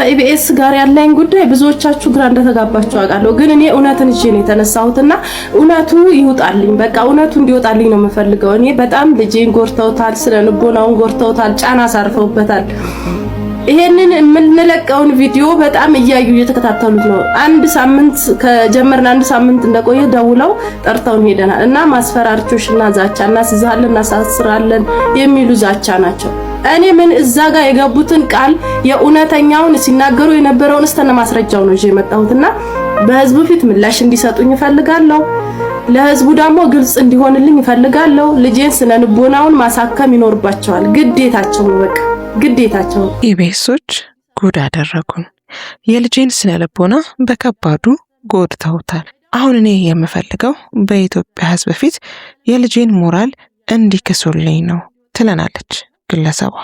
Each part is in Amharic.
ከኢቢኤስ ጋር ያለኝ ጉዳይ ብዙዎቻችሁ ግራ እንደተጋባችሁ አውቃለሁ። ግን እኔ እውነትን ይዤ ነው የተነሳሁትና እውነቱ ይውጣልኝ፣ በቃ እውነቱ እንዲወጣልኝ ነው የምፈልገው። እኔ በጣም ልጄን ጎርተውታል፣ ስነ ልቦናውን ጎርተውታል፣ ጫና አሳርፈውበታል። ይሄንን የምንለቀውን ቪዲዮ በጣም እያዩ እየተከታተሉት ነው። አንድ ሳምንት ከጀመርን አንድ ሳምንት እንደቆየ ደውለው ጠርተውን ሄደናል እና ማስፈራርቾሽና ዛቻ እናስይዝሃለን፣ እናሳስራለን የሚሉ ዛቻ ናቸው። እኔ ምን እዛ ጋር የገቡትን ቃል የእውነተኛውን ሲናገሩ የነበረውን እስተነ ማስረጃው ነው ይዤ የመጣሁትና በህዝቡ ፊት ምላሽ እንዲሰጡኝ እፈልጋለሁ። ለህዝቡ ደግሞ ግልጽ እንዲሆንልኝ እፈልጋለሁ። ልጄን ስነ ልቦናውን ማሳከም ይኖርባቸዋል። ግዴታቸው ነው፣ በቃ ግዴታቸው ነው። ኢቢኤሶች ጉድ አደረጉን። የልጄን ስነ ልቦና በከባዱ ጎድተውታል። አሁን እኔ የምፈልገው በኢትዮጵያ ህዝብ ፊት የልጄን ሞራል እንዲክሱልኝ ነው ትለናለች ግለሰቧ።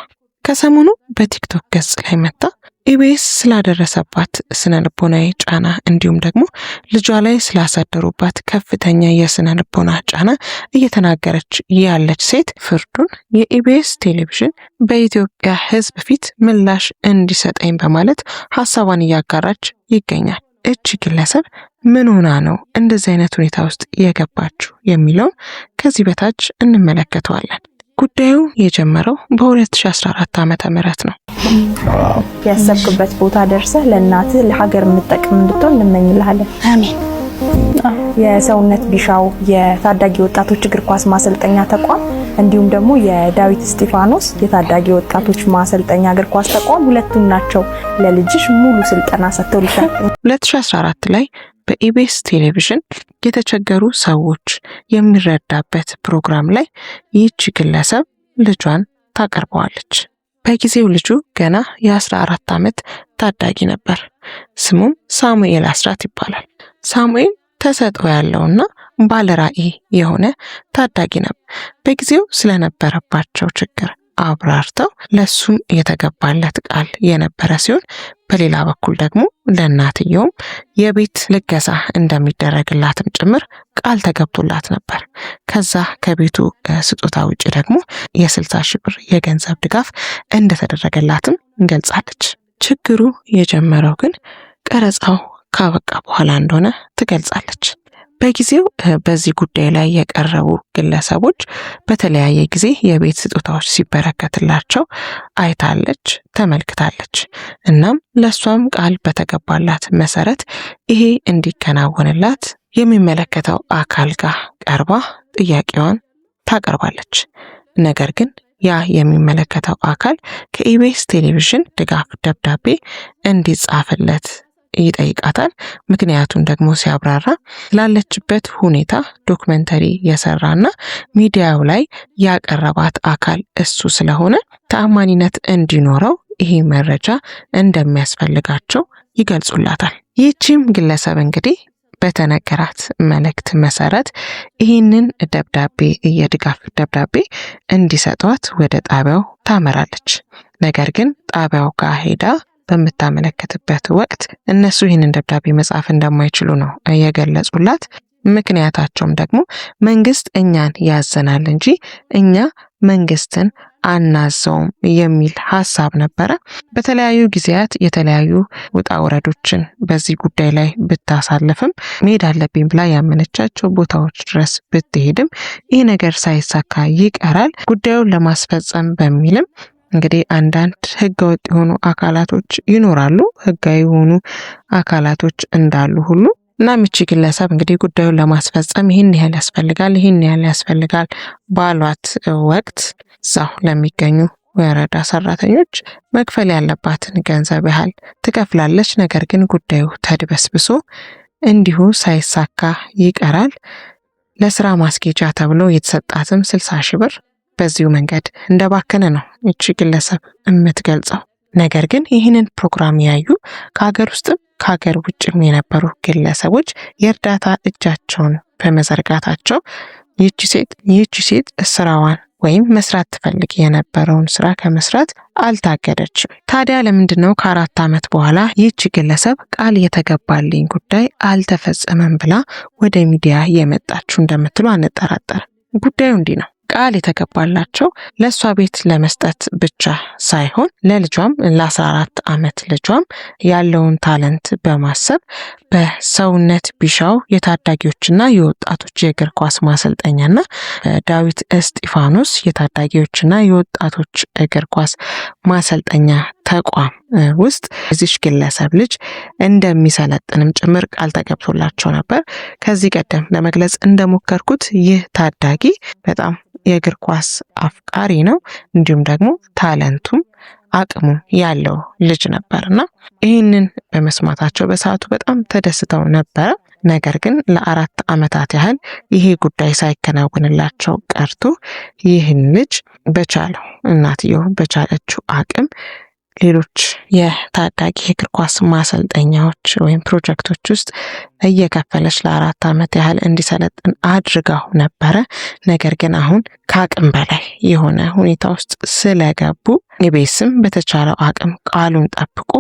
ከሰሞኑ በቲክቶክ ገጽ ላይ መጥታ ኢቢኤስ ስላደረሰባት ስነ ልቦናዊ ጫና እንዲሁም ደግሞ ልጇ ላይ ስላሳደሩባት ከፍተኛ የስነ ልቦና ጫና እየተናገረች ያለች ሴት ፍርዱን የኢቢኤስ ቴሌቪዥን በኢትዮጵያ ሕዝብ ፊት ምላሽ እንዲሰጠኝ በማለት ሀሳቧን እያጋራች ይገኛል። እቺ ግለሰብ ምን ሆና ነው እንደዚህ አይነት ሁኔታ ውስጥ የገባችው የሚለውን ከዚህ በታች እንመለከተዋለን። ጉዳዩ የጀመረው በ2014 ዓመተ ምህረት ነው። ያሰብክበት ቦታ ደርሰህ ለእናትህ ለሀገር የምትጠቅም እንድትሆን እንመኝልሃለን። አሜን። የሰውነት ቢሻው የታዳጊ ወጣቶች እግር ኳስ ማሰልጠኛ ተቋም እንዲሁም ደግሞ የዳዊት እስጢፋኖስ የታዳጊ ወጣቶች ማሰልጠኛ እግር ኳስ ተቋም ሁለቱም ናቸው ለልጅሽ ሙሉ ስልጠና ሰጥተውልሻል። 2014 ላይ በኢቢኤስ ቴሌቪዥን የተቸገሩ ሰዎች የሚረዳበት ፕሮግራም ላይ ይህች ግለሰብ ልጇን ታቀርበዋለች። በጊዜው ልጁ ገና የ14 ዓመት ታዳጊ ነበር። ስሙም ሳሙኤል አስራት ይባላል። ሳሙኤል ተሰጥኦ ያለውና ባለራዕይ የሆነ ታዳጊ ነበር። በጊዜው ስለነበረባቸው ችግር አብራርተው ለሱም የተገባለት ቃል የነበረ ሲሆን በሌላ በኩል ደግሞ ለእናትየውም የቤት ልገዛ እንደሚደረግላትም ጭምር ቃል ተገብቶላት ነበር። ከዛ ከቤቱ ስጦታ ውጭ ደግሞ የ60 ሺህ ብር የገንዘብ ድጋፍ እንደተደረገላትም ገልጻለች። ችግሩ የጀመረው ግን ቀረጻው ካበቃ በኋላ እንደሆነ ትገልጻለች። በጊዜው በዚህ ጉዳይ ላይ የቀረቡ ግለሰቦች በተለያየ ጊዜ የቤት ስጦታዎች ሲበረከትላቸው አይታለች፣ ተመልክታለች። እናም ለእሷም ቃል በተገባላት መሰረት ይሄ እንዲከናወንላት የሚመለከተው አካል ጋር ቀርባ ጥያቄዋን ታቀርባለች። ነገር ግን ያ የሚመለከተው አካል ከኢቢኤስ ቴሌቪዥን ድጋፍ ደብዳቤ እንዲጻፍለት ይጠይቃታል። ምክንያቱን ደግሞ ሲያብራራ ስላለችበት ሁኔታ ዶክመንተሪ የሰራና ሚዲያው ላይ ያቀረባት አካል እሱ ስለሆነ ተአማኒነት እንዲኖረው ይሄ መረጃ እንደሚያስፈልጋቸው ይገልጹላታል። ይህቺም ግለሰብ እንግዲህ በተነገራት መልእክት መሰረት ይህንን ደብዳቤ የድጋፍ ደብዳቤ እንዲሰጧት ወደ ጣቢያው ታመራለች። ነገር ግን ጣቢያው ጋር ሄዳ በምታመለክትበት ወቅት እነሱ ይህንን ደብዳቤ መጻፍ እንደማይችሉ ነው የገለጹላት። ምክንያታቸውም ደግሞ መንግስት እኛን ያዘናል እንጂ እኛ መንግስትን አናዘውም የሚል ሀሳብ ነበረ። በተለያዩ ጊዜያት የተለያዩ ውጣ ውረዶችን በዚህ ጉዳይ ላይ ብታሳልፍም መሄድ አለብኝ ብላ ያመነቻቸው ቦታዎች ድረስ ብትሄድም ይህ ነገር ሳይሳካ ይቀራል። ጉዳዩን ለማስፈጸም በሚልም እንግዲህ አንዳንድ ህገወጥ የሆኑ አካላቶች ይኖራሉ። ህጋዊ የሆኑ አካላቶች እንዳሉ ሁሉ እና ምቺ ግለሰብ እንግዲህ ጉዳዩን ለማስፈጸም ይህን ያህል ያስፈልጋል፣ ይህን ያህል ያስፈልጋል ባሏት ወቅት እዛው ለሚገኙ ወረዳ ሰራተኞች መክፈል ያለባትን ገንዘብ ያህል ትከፍላለች። ነገር ግን ጉዳዩ ተድበስብሶ እንዲሁ ሳይሳካ ይቀራል። ለስራ ማስኬጃ ተብሎ የተሰጣትም 60 ሺህ ብር በዚሁ መንገድ እንደባከነ ነው ይቺ ግለሰብ የምትገልጸው። ነገር ግን ይህንን ፕሮግራም ያዩ ከሀገር ውስጥም ከሀገር ውጭም የነበሩ ግለሰቦች የእርዳታ እጃቸውን በመዘርጋታቸው ይቺ ሴት ስራዋን ወይም መስራት ትፈልግ የነበረውን ስራ ከመስራት አልታገደችም። ታዲያ ለምንድን ነው ከ4 ዓመት በኋላ ይህቺ ግለሰብ ቃል የተገባልኝ ጉዳይ አልተፈጸመም ብላ ወደ ሚዲያ የመጣችው እንደምትሉ አንጠራጠርም። ጉዳዩ እንዲህ ነው። ቃል የተገባላቸው ለእሷ ቤት ለመስጠት ብቻ ሳይሆን ለልጇም ለ14 ዓመት ልጇም ያለውን talent በማሰብ በሰውነት ቢሻው የታዳጊዎችና የወጣቶች የእግር ኳስ ማሰልጠኛና ዳዊት እስጢፋኖስ የታዳጊዎችና የወጣቶች እግር ኳስ ማሰልጠኛ ተቋም ውስጥ እዚች ግለሰብ ልጅ እንደሚሰለጥንም ጭምር ቃል ተገብቶላቸው ነበር። ከዚህ ቀደም ለመግለጽ እንደሞከርኩት ይህ ታዳጊ በጣም የእግር ኳስ አፍቃሪ ነው። እንዲሁም ደግሞ ታለንቱም አቅሙ ያለው ልጅ ነበርና ይህንን በመስማታቸው በሰዓቱ በጣም ተደስተው ነበረ። ነገር ግን ለ4 ዓመታት ያህል ይሄ ጉዳይ ሳይከናወንላቸው ቀርቶ ይህን ልጅ በቻለው እናትየው በቻለችው አቅም ሌሎች የታዳጊ እግር ኳስ ማሰልጠኛዎች ወይም ፕሮጀክቶች ውስጥ እየከፈለች ለ4 ዓመት ያህል እንዲሰለጥን አድርጋው ነበረ። ነገር ግን አሁን ከአቅም በላይ የሆነ ሁኔታ ውስጥ ስለገቡ ኢቢኤስም በተቻለው አቅም ቃሉን ጠብቆ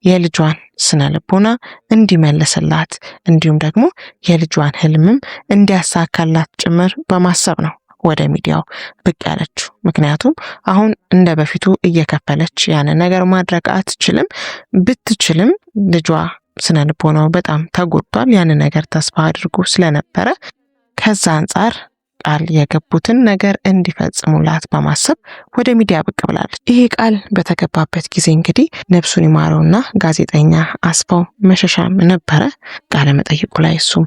የልጇን ስነ ልቦና እንዲመልስላት እንዲሁም ደግሞ የልጇን ህልምም እንዲያሳካላት ጭምር በማሰብ ነው ወደ ሚዲያው ብቅ ያለችው። ምክንያቱም አሁን እንደ በፊቱ እየከፈለች ያንን ነገር ማድረግ አትችልም። ብትችልም ልጇ ስነ ልቦናው በጣም ተጎድቷል። ያንን ነገር ተስፋ አድርጎ ስለነበረ ከዛ አንጻር ቃል የገቡትን ነገር እንዲፈጽሙላት በማሰብ ወደ ሚዲያ ብቅ ብላለች። ይሄ ቃል በተገባበት ጊዜ እንግዲህ ነፍሱን ይማረውና ጋዜጠኛ አስፋው መሸሻም ነበረ ቃለ መጠይቁ ላይ እሱም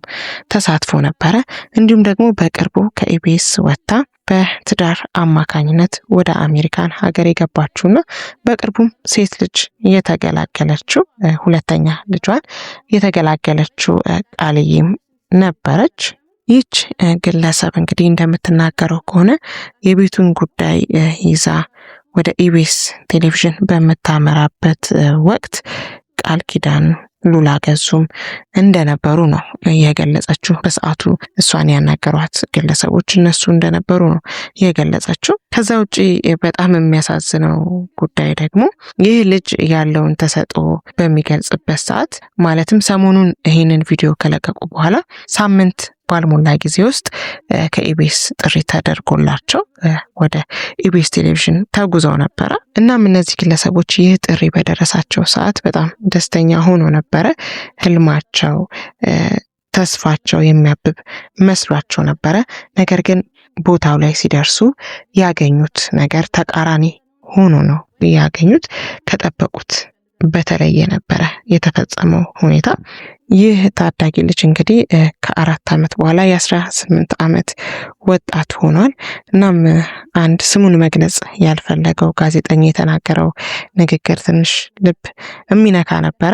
ተሳትፎ ነበረ። እንዲሁም ደግሞ በቅርቡ ከኢቢኤስ ወጥታ በትዳር አማካኝነት ወደ አሜሪካን ሀገር የገባችውና በቅርቡም ሴት ልጅ የተገላገለችው ሁለተኛ ልጇን የተገላገለችው ቃልዬም ነበረች። ይህች ግለሰብ እንግዲህ እንደምትናገረው ከሆነ የቤቱን ጉዳይ ይዛ ወደ ኢቢኤስ ቴሌቪዥን በምታመራበት ወቅት ቃል ኪዳን ሉላ ገዙም እንደነበሩ ነው የገለጸችው። በሰዓቱ እሷን ያናገሯት ግለሰቦች እነሱ እንደነበሩ ነው የገለጸችው። ከዛ ውጪ በጣም የሚያሳዝነው ጉዳይ ደግሞ ይህ ልጅ ያለውን ተሰጥኦ በሚገልጽበት ሰዓት ማለትም ሰሞኑን ይህንን ቪዲዮ ከለቀቁ በኋላ ሳምንት ባልሞላ ጊዜ ውስጥ ከኢቢኤስ ጥሪ ተደርጎላቸው ወደ ኢቢኤስ ቴሌቪዥን ተጉዘው ነበረ። እናም እነዚህ ግለሰቦች ይህ ጥሪ በደረሳቸው ሰዓት በጣም ደስተኛ ሆኖ ነበረ። ህልማቸው፣ ተስፋቸው የሚያብብ መስሏቸው ነበረ። ነገር ግን ቦታው ላይ ሲደርሱ ያገኙት ነገር ተቃራኒ ሆኖ ነው ያገኙት። ከጠበቁት በተለየ ነበረ የተፈጸመው ሁኔታ። ይህ ታዳጊ ልጅ እንግዲህ ከ4 ዓመት በኋላ የ18 ዓመት ወጣት ሆኗል። እናም አንድ ስሙን መግለጽ ያልፈለገው ጋዜጠኛ የተናገረው ንግግር ትንሽ ልብ የሚነካ ነበረ።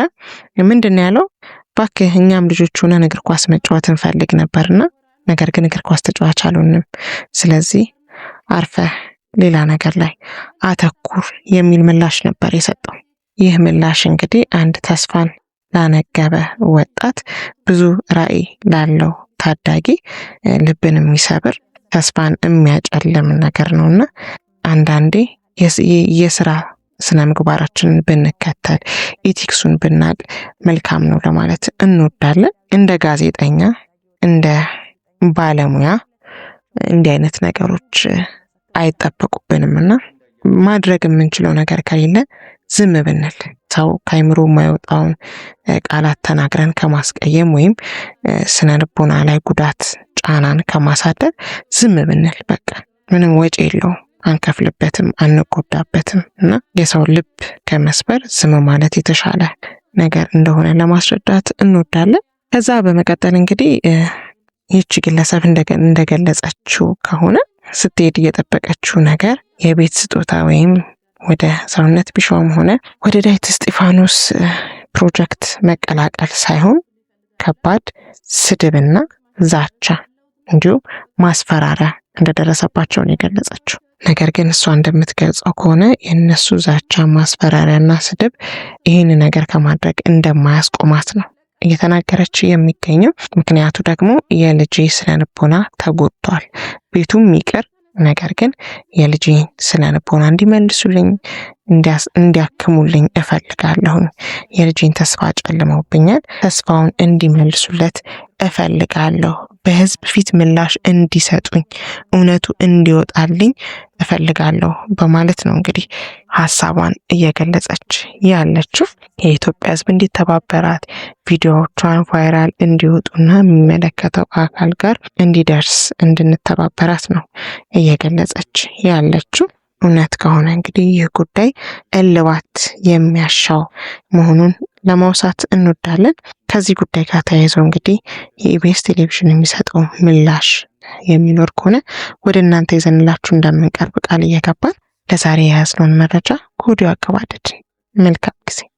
ምንድን ነው ያለው? እባክህ እኛም ልጆች ሆነን እግር ኳስ መጫወት እንፈልግ ነበርና ነገር ግን እግር ኳስ ተጫዋች አልሆንም። ስለዚህ አርፈህ ሌላ ነገር ላይ አተኩር የሚል ምላሽ ነበር የሰጠው። ይህ ምላሽ እንግዲህ አንድ ተስፋን ላነገበ ወጣት፣ ብዙ ራዕይ ላለው ታዳጊ ልብን የሚሰብር ተስፋን የሚያጨልም ነገር ነውና አንዳንዴ የስራ ስነ ምግባራችንን ብንከተል ethics ኡን ብናቅ መልካም ነው ለማለት እንወዳለን። እንደ ጋዜጠኛ እንደ ባለሙያ እንዲህ አይነት ነገሮች አይጠበቁብንም እና ማድረግ የምንችለው ነገር ከሌለ ዝም ብንል ሰው ከአይምሮ የማይወጣውን ቃላት ተናግረን ከማስቀየም ወይም ስነ ልቦና ላይ ጉዳት ጫናን ከማሳደር ዝም ብንል በቃ ምንም ወጪ የለውም፣ አንከፍልበትም፣ አንጎዳበትም እና የሰው ልብ ከመስበር ዝም ማለት የተሻለ ነገር እንደሆነ ለማስረዳት እንወዳለን። ከዛ በመቀጠል እንግዲህ ይህቺ ግለሰብ እንደገለጸችው ከሆነ ስትሄድ እየጠበቀችው ነገር የቤት ስጦታ ወይም ወደ ሰውነት ቢሻውም ሆነ ወደ ዳዊት እስጢፋኖስ ፕሮጀክት መቀላቀል ሳይሆን ከባድ ስድብና ዛቻ እንዲሁም ማስፈራሪያ እንደደረሰባቸው ነው የገለጸችው። ነገር ግን እሷ እንደምትገልጸው ከሆነ የእነሱ ዛቻ፣ ማስፈራሪያና ስድብ ይህን ነገር ከማድረግ እንደማያስቆማት ነው እየተናገረች የሚገኘው። ምክንያቱ ደግሞ የልጄ ስነልቦና ተጎድቷል፣ ቤቱም ይቅር ነገር ግን የልጄ ስነ ልቦና እንዲመልሱልኝ እንዲያክሙልኝ እፈልጋለሁ። የልጄን ተስፋ ጨልመውብኛል፣ ተስፋውን እንዲመልሱለት እፈልጋለሁ በህዝብ ፊት ምላሽ እንዲሰጡኝ፣ እውነቱ እንዲወጣልኝ እፈልጋለሁ በማለት ነው እንግዲህ ሀሳቧን እየገለጸች ያለችው። የኢትዮጵያ ህዝብ እንዲተባበራት፣ ቪዲዮዎቿን viral እንዲወጡና የሚመለከተው አካል ጋር እንዲደርስ እንድንተባበራት ነው እየገለጸች ያለችው። እውነት ከሆነ እንግዲህ ይህ ጉዳይ እልባት የሚያሻው መሆኑን ለማውሳት እንወዳለን። ከዚህ ጉዳይ ጋር ተያይዞ እንግዲህ የኢቢኤስ ቴሌቪዥን የሚሰጠው ምላሽ የሚኖር ከሆነ ወደ እናንተ ይዘንላችሁ እንደምንቀርብ ቃል እየገባን ለዛሬ የያዝነውን መረጃ ከወዲሁ አገባደድን። መልካም ጊዜ።